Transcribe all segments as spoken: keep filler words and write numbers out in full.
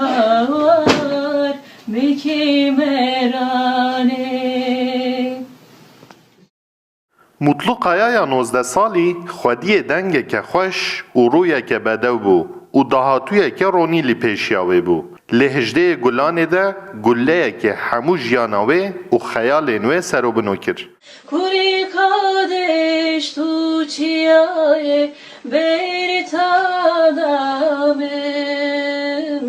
Awar mekî meranê. Mutlu Kaya ya nozdeh salî xwediyê dengeke xweş û rûyeke bedew bû û dahatûyeke ronî li pêşiya wê bû. Lê hijdeyê Gulanê de guleyekê hemû jiyana wê û xeyalên wê serobino kir. Kurî ka deşt û çiyayê berî tana min.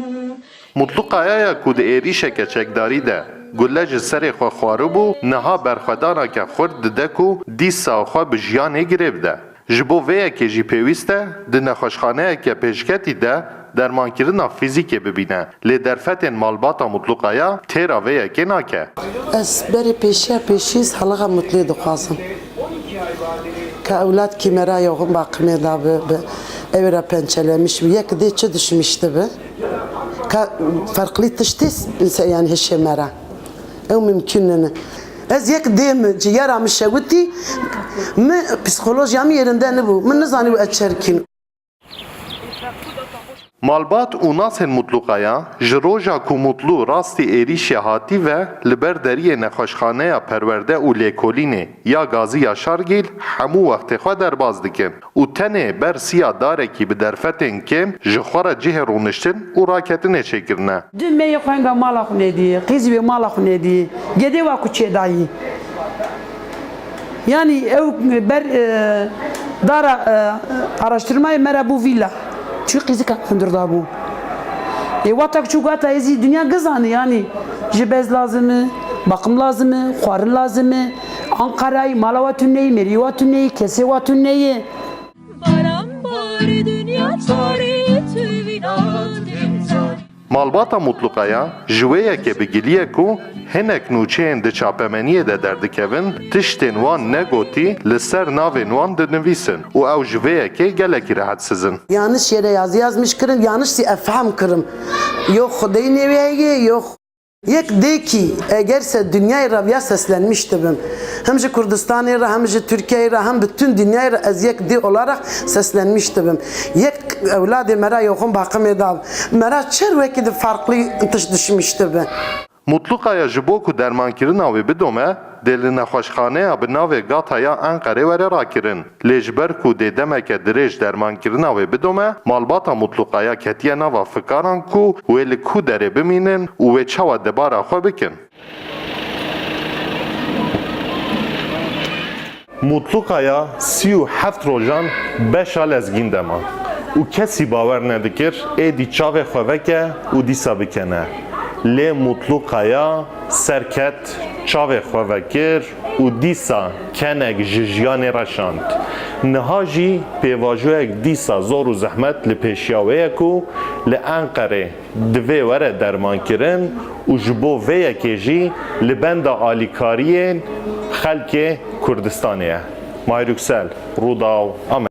Mutlu Kaya ya ku di êrîşeke çekdarî de gule ji serê xwe xwaribû, niha berxwedaneke xurt dide ku dîsa xwe bi jiyanê girê bide. Ji bo vê yekê jî pêwîst e di nexweşxaneyeke pêşketî de dermankirina fîzîkê bibîne, lê derfetên malbata Mutlu Kaya têra vê yekê nake. Ez berê pêşiya pêşî halaxa Mutluyê dixwazim. Ka ewladkî me ra yoxin baqimê da bi, bi ew ra pençelemiş bi. Yek dê çi dişmiş dibi. Ka ferqlî tiştê s-, se-, yani hişê me ra. Ew mimkun nene. Ez yek dê mi, ciyera mi şewitî, mi psîkolojiya mi yerinde nibû. Min nizanî ez çerkîn. Malbat û nasên Mutlu Kaya ji roja ku Mutlu rastî êrîşê hatî ve li ber deriyê nexweşxaneya perwerde û lêkolînê ya gazî ya Şargîl hemû wextê xwe derbaz dikin û tenê ber siya darekî bi derfetên kêm ji xwe re cihê rûniştin û raketinê çêkirine. Dû meyê xwenga mala xwe nedî, qîzî wê mala xwe nedî, gedê wa ku çêdayî. Yani ew ber, e, dara, e, araştırmayê me re bû vîla. Çû qîzika hundir da bû. Ê wata ku çû gata êzî dinya gizani yani. Ji bez lazim e, bakım lazim e, xwarin lazim e. Ankarayî, mala wa tuneyî, merî wa tuneyî, kesê wa tuneyî. Baran barî dinya tarî, tu vîna didim tarî. Malbata Mutlu Kaya ji wê yekê bi gilî ye ku hinek nûçeyên di çapemeniyê de derdikevin, tiştên wan negotî li ser navên wan dinivîsin û ew ji vê yekê gelekî rehetsiz in. Yanlış yere yazı yazmış kirin, yanlış si efham kirim. Yok Xwedeyê nêwê heye, yok. Yek dêkî eger se dinyayê re viya seslenmiş dibim. Hem ji Kurdistanê re, hem ji Tirkiyeyê re, hem bütün dinyayê re ez yek dê olarak seslenmiş dibim. Yek ewladê me ra yoxin baqimê da. Me ra çer wekî di farklı tişt dişmiş dibi. Mutlu Kaya ji bo ku dermankirina wê bidome, dê li nexweşxaneya bi navê Gata ya Enqerê were rakirin. Lê ji ber ku dê demeke dirêj dermankirina wê bidome, malbata Mutlu Kaya ketiye nava fikaran ku wê li ku derê bimînin û wê çawa debara xwe bikin. Mutlu Kaya sî û heft rojan beşa lezgîn de man û kesî bawer nedikir êdî çavê xwe veke û dîsa bikene. Lê Mutlu Kaya serket, çavê xwe vekir û dîsa kenek ji jiyanê reşand. Niha jî pêvajoyek dîsa zor û zehmet li pêşiya wê ye ku li Enqerê divê were dermankirin û ji bo vê yekê jî li benda alîkariyên xelkê Kurdistanê ye. Mahir Yüksel, Rûdaw, Amed.